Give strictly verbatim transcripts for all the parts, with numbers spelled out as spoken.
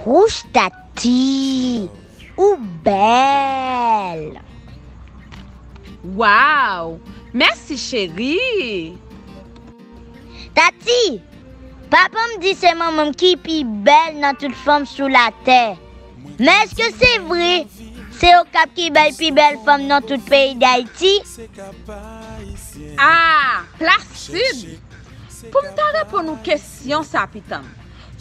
Wouch Tati, ou bèl. Waw! Mèsi cheri! Tati, papa m di se manman m ki pi bèl nan tout fanm sou latè. Men èske se vre? Se Okap ki bay pi bèl fanm nan tout peyi Dayiti? Ah, Plaside! Pou m ta reponn ou kesyon sa pitanm,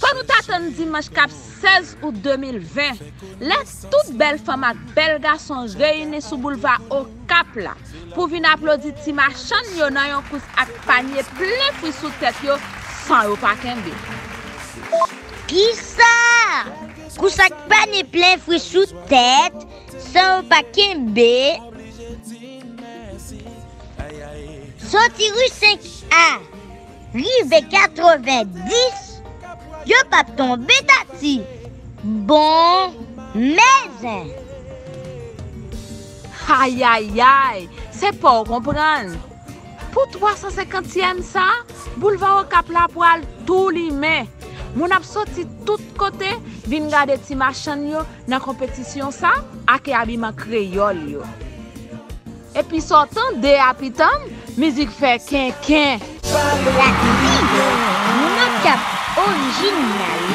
fò nou ta tann dimanch k ap sèz out de mil ven, lè tout bèl fanm ak bèl gason reyini sou boulva Okap la pou vin aplodi ti machann yo nan yon kous ak panye plen fwi sou tèt yo san yo pa kenbe. Kisa? Kous ak panye plen fwi sou tèt san yo pa kenbe? Soti ri senk A rive katrevendis, yo p ap tonbe Tati. Bon, men zen. Ayayay, se pa w konprann. Pou twa san senkantyèm sa, boulva Okap la pral tou limen. Moun ap soti tout kote vin gade ti machann yo nan konpetisyon sa ak abiman kreyòl yo. Epi sa w tande a pitanm, mizik fè kenken. Tati, Okap orijinal